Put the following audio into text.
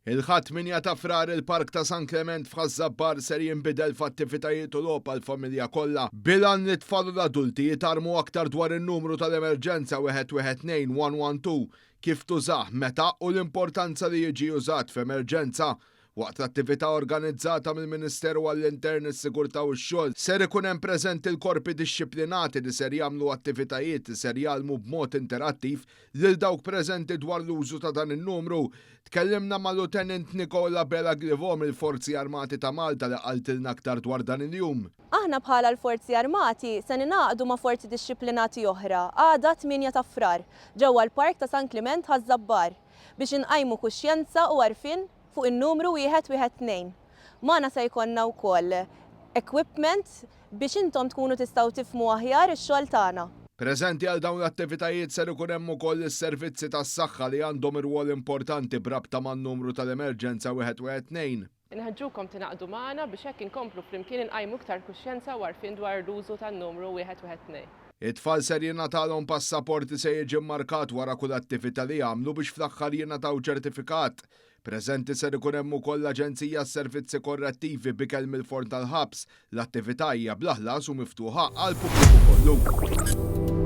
Il-Ħadd 8 ta' Frar il-Park ta' San Klement f'Ħaż-Żabbar ser jinbidel f'attivitajiet u logħob għall-familja kollha bil-għan li t-tfal u l-adulti jitgħarrmu aktar dwar in-numru tal-emerġenza 112 112, kif tużah, meta u l-importanza li jiġi użat f'emerġenza. Waqt l-attività organizzata mill-Ministeru għall-Intern, is-Sigurtà u x-Xogħol, ser ikun hemm preżenti l-korpi dixxiplinati li ser jagħmlu attivitajiet li ser jgħallmu b'mod interattiv lil dawk preżenti dwar l-użu ta' dan in-numru. Tkellimna ma' Lieutenant Nicole Abela Griveau mill-Forzi Armati ta' Malta li qaltilna aktar dwar dan il-jum. Aħna bħala l-Forzi Armati se ningħaqdu ma' forzi dixxiplinati oħra għada 8 ta' Frar ġewwa l-Park ta' San Kliment Ħaż-Żabbar biex inqajmu kuxjenza u għarfien fuq in-numru 112. Magħna se jkollna wkoll equipment biex intom tkunu tistgħu tifhmu aħjar ix-xogħol tagħna. Preżenti għal dawn l-attivitajiet ser ikun hemm ukoll is-servizzi tas-saħħa li għandhom irwol importanti b'rabta man-numru tal-emerġenza 112. Inħeġġukom tingħaqdu magħna biex hekk inkomplu flimkien inqajmu iktar kuxjenza u għarfien dwar l-użu tan-numru 112. It-tfal ser jingħatalhom passaport li se jiġi mmarkat wara kull attività li jagħmlu biex fl-aħħar jingħataw ċertifikat. Preżenti ser ikun hemm ukoll l-Aġenzija għas-Servizzi Korrettivi b'ikel mill-forn tal-ħabs. L-attività hija bla ħlas u miftuħa għall-pubbliku kollu.